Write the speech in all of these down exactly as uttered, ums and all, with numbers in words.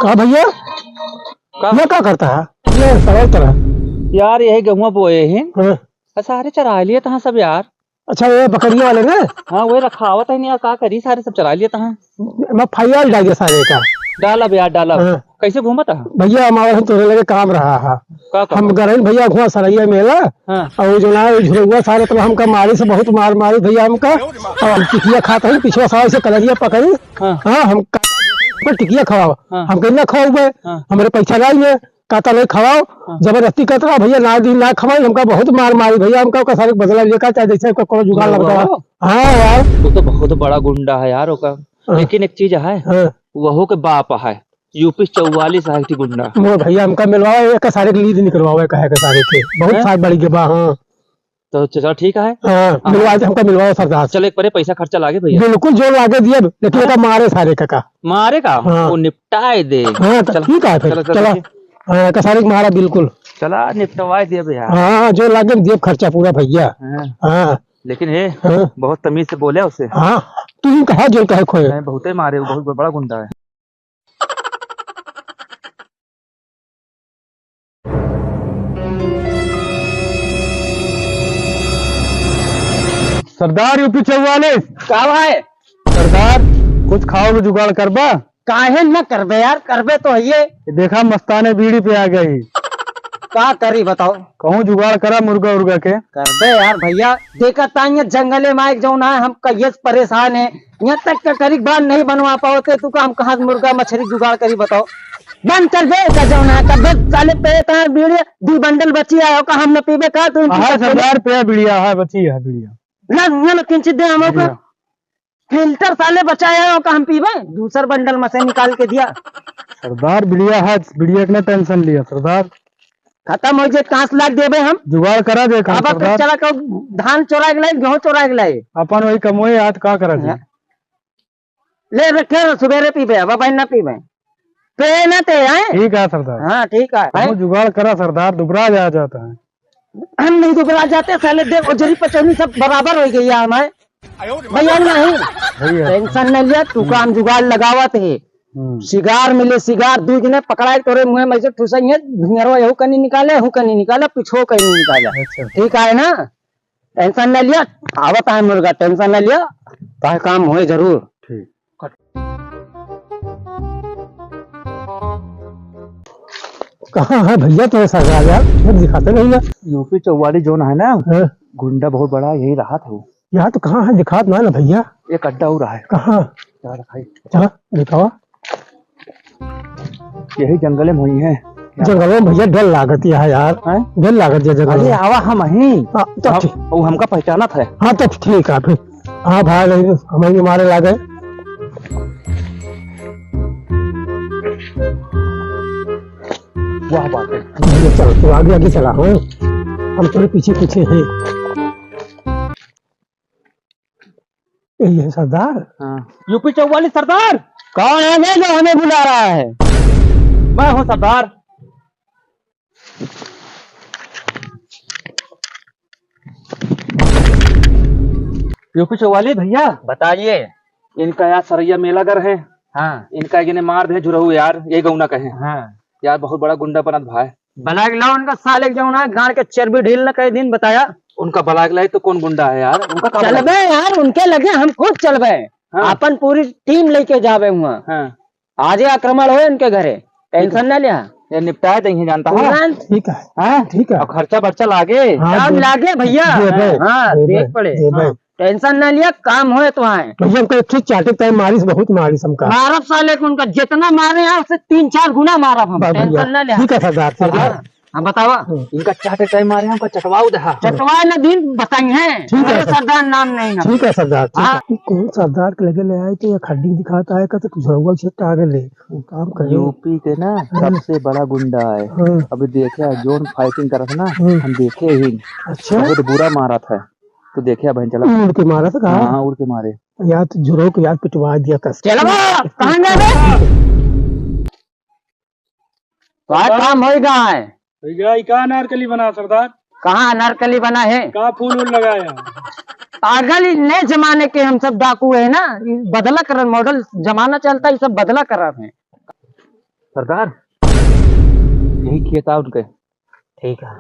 का भइया? का? ये का करता है? ये सवाल तरह। यार, यही गेहुआ बोए हैं। हाँ। आ, सारे चराइ लिया तहाँ सब यार। अच्छा, ये बकरिया वाले ना? हाँ, वही रखावत है नहीं यार, का करी, सारे सब चराइ लिया तहाँ। मैं फाइल डाल दिया सारे का। डालब यार, डालब। हाँ। कैसे घूमत है? भइया, हमारे हम तोरे लगे काम रहा है। का काम? हम गरइन भइया घुआ सरैया मेला। हाँ। और जो ना, झुरौआ सारे तो हमका मारी से बहुत मार मारी भइया हमका। और हम टिकिया खात है, पिछवा साल से कलरिया पकड़ी। हाँ। हाँ, हम का-, पर टिकिया खवाओ। हाँ। हम कहना खवाओ बे, हाँ। हमरे पैसा नहीं है, कहता नहीं खवाओ। हाँ। जबरदस्ती कहता रहा, भइया ना दी, ना खवाई, हमका बहुत मार मारी भइया, हमका ओकर सारे बदला लेकर चाहे जैसे ओकर कोनो जुगाड़ लगता है। हाँ यार। वो तो बहुत बड़ा गुंडा है यार ओकर। हाँ। लेकिन एक चीज है, हाँ। वहू के बाप है, यूपी चौवालीस है एक गुंडा। मोर भइया हमका मिलवाओ, एक सारे के लीड निकलवाओ, कहे के सारे के। बहुत हाँ। सारे बड़ी के बा, हाँ। तो चलो ठीक है। हाँ, हाँ। मिलवा दे, हमका मिलवाओ सरदार। चल, एक परे पैसा खर्चा लागे भइया। बिल्कुल, जो लागे दिए, लेकिन हाँ। एका मारे सारे का, का। मारे का? हाँ। वो निपटाए दे। हाँ, तो चल, ठीक है फिर, चलो, चलो, चलो। ठीक। हाँ, एका सारे के मारा बिल्कुल। चला, निपटवाए दिए भइया। हाँ, जो लागे दिए खर्चा पूरा भइया। हाँ। हाँ। लेकिन हे, हाँ। बहुत तमीज से बोले उसे। हाँ, तू ही कहा जो कहे खोए। नहीं, बहुते मारे, वो बहुत बड़ा गुंडा है। सरदार यूपी चौवालीस। का भाई? सरदार, कुछ खाओ के जुगाड़ करबा? काहे न करबे यार, करबे तो हइये। ये देखा मस्ताने बीड़ी पे आ गई। का करी बताओ? कहूँ जुगाड़ करा मुर्गा उर्गा के। करबे यार भइया, देखा ताइये जंगले में आइके जौन है, हम कहिए से परेशान है। यहाँ तक का करी बांध नहीं बनवा पावते, तू का हम कहाँ से मुर्गा मछरी जुगाड़ करी बताओ? बंद कर दे का जौन है, का बस साले पे इतना बीड़ी, दी बंडल बची आयो का हम न पीबे का, तू हाँ, सरदार पे बीड़िया है, बची है बीड़िया। ना, ना, ना, किंचित दे हमको। बीड़िया। फिल्टर साले बचा है, ओका हम पीबे, दूसर बंडल में से निकाल के दिया। सरदार, बिड़िया है, बिड़िया के ना टेंशन लिया सरदार। खतम होइ जे, कांस लाग देबे हम। जुगाड़ करा दे काम अब सरदार। चला के धान चोरा के लाई, गेहूं चोरा के लाई। अपन वही कमोए, आज का करा जी? हाँ। ले रखे, सुबेरे पीबे, अब भाई ना पीबे। पे ना ते, हैं? ठीक है सरदार। हाँ, ठीक है। हम जुगाड़ करा सरदार, दुबरा जा जाता है। हम नहीं दुबरा जाते साले, देख, ओजरी पचौनी सब बराबर होइ गई है हमारे। भैया नहीं। भैया। टेंशन नहीं लिया, तू काम जुगाड़ लगावत है। हम्म। सिगार मिले, सिगार दू जने पकड़ाए तोरे मुंह में से ठुसई है, ढुंगरवा यहू कनी निकाले, हूँ कनी निकाले, पिछो कनी निकाले। अच्छा। ठीक है ना? टेंशन नहीं लिया, आवत है मुर्गा, टेंशन नहीं लिया, ताहे काम होए जरूर। ठीक। कहाँ है भैया तुम्हें सरदार यार? फिर दिखाते नहीं यार। यूपी चौवालीस जोन है ना, हाँ। गुंडा बहुत बड़ा यही रहा था वो। यहाँ तो कहाँ है, दिखात ना ना भैया। एक अड्डा और है। कहाँ? यहाँ दिखाई। कहाँ? दिखावा। यही जंगले में हुई है। जंगले में भैया डर लागत है यार। हैं? डर लागत है जंगल अरे में। आवा हम ही। हाँ, तो हम, ठीक। वो हमका पहचानत है। हाँ, तो ठीक है फिर। हाँ भाई, नहीं, हमें भी मारे लागे। वाह बात है। भैया चल, तू आगे, आगे चला, हाँ? हम तेरे पीछे, पीछे हैं। यही है सरदार। हाँ। यूपी चौवालीस सरदार। कौन है बे जो हमें बुला रहा है? मैं हूँ सरदार। यूपी चौवालीस भैया। बताइए। इनका यार सरैया मेला घर है। हाँ। इनका एक जने मार दे जुरहू यार, ये गौना कहे। हाँ। यार बहुत बड़ा गुंडा बनत भाई। बलाइक लाओ उनका साले के जौन है, गाड़ के चर्बी ढील न कई दिन बताया। उनका बलाइक लाई तो कौन गुंडा है यार? उनका का चलबे बलाइक? यार, उनके लगे हम खुद चलबे। हाँ। अपन पूरी टीम लेके जाबे हुआ। हाँ। आजे आक्रमण होए उनके घरे, ठीक है। टेंशन ना लिया। ये निपटाए देंगे, जानता है। तुरंत। ठीक है। हाँ? ठीक है। और खर्चा बर्चा लागे। हाँ, काम दे-, लागे भैया। देबे, हाँ, देबे, देख पड़े। देबे। हाँ। टेंशन ना लिया, काम होए तो आए। भैया, हमका एक ठे चाटे टाइम मारिस, बहुत मारिस हमका। मारब साले को, उनका जितना मारे हैं, उससे तीन चार गुना मारब हम। बस भैया, टेंशन ना लिया। ठीक है सरदार, ठीक है। हाँ, हाँ, बतावा। हम्म। इनका चाटे टाइम मारे हैं, हमका चटवाऊ दहा। चटवाए ना दिन बताई हैं। ठीक है अरे सर। सरदार नाम नहीं ना। ठीक है सरदार, ठीक हाँ। है। कौन सरदार के लगे ले आए तो ये खड्डी दिखाता है, कहते कुछ हुआ छट्टा आगे ले। वो काम करे। यूपी के ना हाँ। सबसे बड़ा गुंडा है। हाँ। अभी देखे हैं, जोन फाइटिंग करत ना, हाँ। हम देखे ही। अच्छा। बहुत बुरा मारत है। तो देखे हैं बहन चला। उड़ के मारत का? हाँ, उड़ के मारे। यार, तो जुरो को यार पिटवा दिया कस। चलवा, कहाँ जा रहे? का काम होई गा है? भैया, ई का अनारकली बना सरदार? कहाँ अनारकली बना है? का फूल वूल लगाया? पागल, ई नए जमाने के हम सब डाकू है ना, ई बदला करन मॉडल जमाना चलता है, ई सब बदला कर रहे हैं। सरदार, यही खेत आ उनके। ठीक है।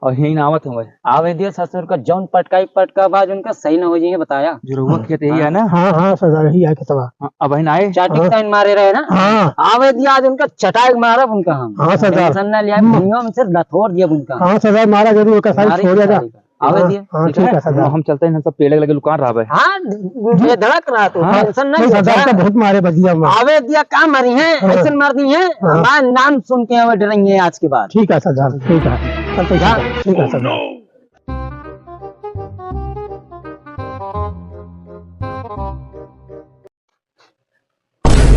और यहीं आवत हूँ भाई। आवे दियो ससुर का, जौन पटकाई पटका बाज उनका सही न हो जाइए, बताया। जुरहुआ खेत यही है ना? हाँ, हाँ, सरदार, यही है खेतवा। हाँ, अब बहिन आए। चाटी हाँ। टाइन मारे रहे ना? हाँ। आवे दिया आज उनका चटाई मारब उनका हम। हाँ, सरदार। टेंशन ना लिया, हम्म। भुइयों में सिर्फ लथोर दिया उनका। हाँ, सरदार, मारा जरूर, ओका साइड मारे छोड़िया ना। सारी का। आवे हाँ, दिया, हाँ, ठीक ठीक है? है, सरदार। हम चलते हैं, सब पेड़े लगे लुकान रहा है। हाँ, बेधड़क रहा तू, हाँ, टेंशन ना नहीं, लिया। सरदार का बहुत मारे बजिया में। आवे दिया, का मारी है? हाँ। ऐसन मार दी है? हाँ। हमारा नाम सुन के हमें डरेंगे आज के बाद। ठीक है, सरदार, ठीक है। चलते हैं, जा। ठीक है, सरदार।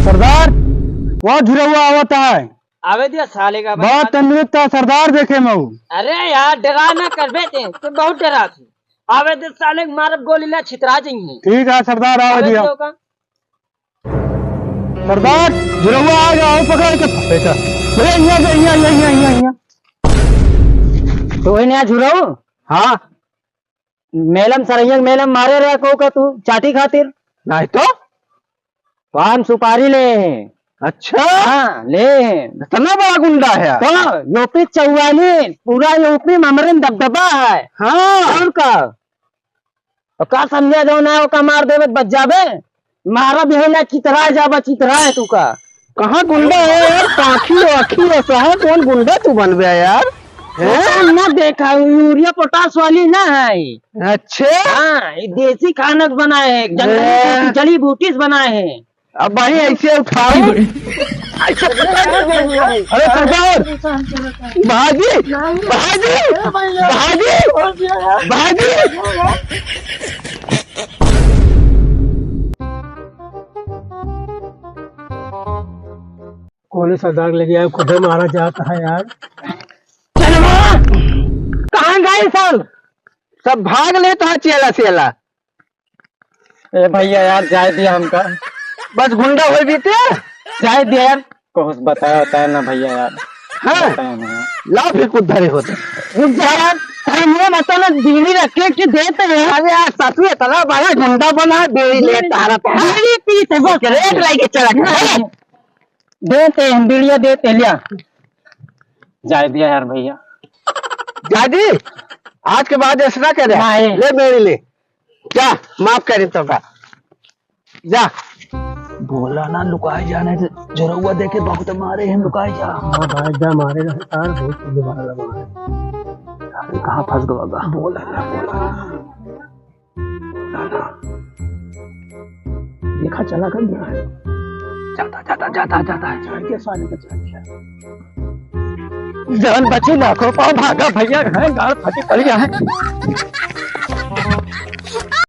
सरदार, वो झुरहुआ आवत है। आवे दिया साले का। बहुत तंदुरुस्त है सरदार, देखे में वो। अरे यार, डरा ना कर बेटे, तो बहुत डरा थी। आवे दे साले के मारब गोली ला छितरा जाइए। ठीक है सरदार, आवे आवे दिया। दिया का। सरदार, झुरहुआ आ गया, आओ पकड़ के। बेटा, अरे यहाँ, यहाँ, यहाँ, यहाँ, यहाँ, यहाँ। तो वही नया झुरहु? हाँ। मेलम सरैया मेलम मारे रहे को का तू चाटी खातिर? नहीं तो। पान सुपारी ले। अच्छा। हाँ, ले। इतना बड़ा गुंडा है। तो यूपी चौवालीस, पूरा यूपी में हमरे दबदबा है। हाँ। और का? और का समझे जो ना ओका मार देवे त बच जाबे? मारा भी है ना, चितरा जाबा, चितरा है तू का। कहाँ गुंडा है यार? पाखी वाखी ऐसा है, कौन गुंडा तू बनबे यार? हैं? तो ना देखा, यूरिया पोटाश वाली ना है। अच्छा। हाँ, ये देसी खाना बनाए है, जंगली ए। बूटी, जड़ी बूटी से बनाए है। अब भाई ऐसे उठाओ। अरे सरदार, भागी, भागी, भागी, भागी। कौन सरदार लेके आए, खुदे मारा जाता है यार। चलवा, कहाँ गए सब? सब भाग लेत है चेला चेला। ए भैया यार, जाए दिया हमका। बस गुंडा होई बीते? जाए दिया यार, कुछ बताया, बताया ना भैया यार। हाँ। बताया ना। ला भी कुछ धरे होते। रुक जा यार, हम ये मत ना बीड़ी रखे कि देते हैं। अरे यार, ससुर इतना बड़ा गुंडा बना है, बीड़ी लेता रहता है। बीड़ी पीते बस। सिगरेट लेके चला गया। देते हैं, बीड़िया देते हैं, लिया। जाए दिया यार भैया। जाए दी? आज के बाद ऐसा ना करे। नहीं। ले बीड़ी ले। जा, माफ करे तो का। जा। बोला ना, लुकाए जाने से जुरहुआ देखे बहुत मारे हैं, लुकाए जा। हाँ भाई, जा मारे ना, तार बहुत दोबारा लगा है। अरे कहाँ फंस गवा बा? बोला ना, बोला ना। देखा चला कर गया है। जाता, जाता, जाता, जाता है। चल के साले का चल गया। जान बची लाखों पाँव भागा भैया, है गाड़ फटी पड़ गया है।